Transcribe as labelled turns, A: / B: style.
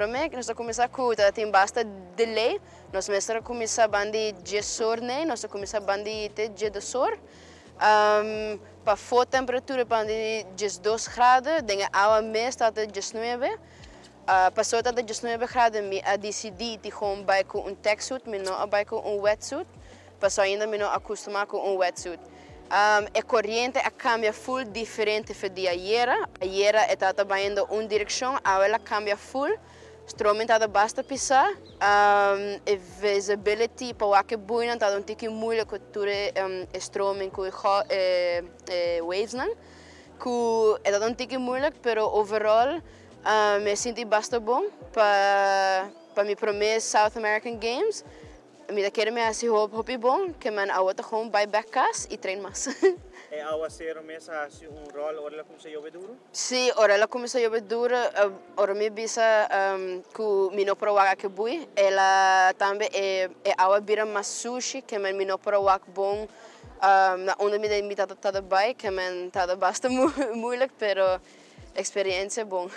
A: Promé nos a kuminsá ku tin basta delay, nos mester a kuminsá banda 10 or nee, nos a kuminsá banda te 12 or. Pafó temperatura banda 12 graden, den awa mes tabata 19. Pasó tabata 19 graden, mi a disidí di gewoon bai ku un tech suit, mi no a bai ku un wetsuit. Pasó ainda mi no a kustumá ku un wetsuit. E koriente a kambia full diferente for di ayera. Ayera e tabata bayendo un direkshon, awor el a kambia full. Stroming tabata basta pisá. E visibility pa wak e buinan tabata un tiki moeilijk ku tur e stroming ku e waves nan. Ku e tabata un tiki moeilijk, pero overall mi a sinti basta bon pa mi promé South American Games. Mi ta kere mi a hasi hopi, hopi bon, ke men awor ta gewoon bai back kas i train mas.
B: E awasero mes a hasi un rol ora el a kuminsá yobe duru?
A: Sí, ora el a kuminsá yobe duru, ora mi bisa ku mi no por wak e bui, el a tambe e awa a bira mas sushi, ke men mi no por wak bon na unda mi tabata bai, ke men tabata basta moeilijk, pero eksperensia bon.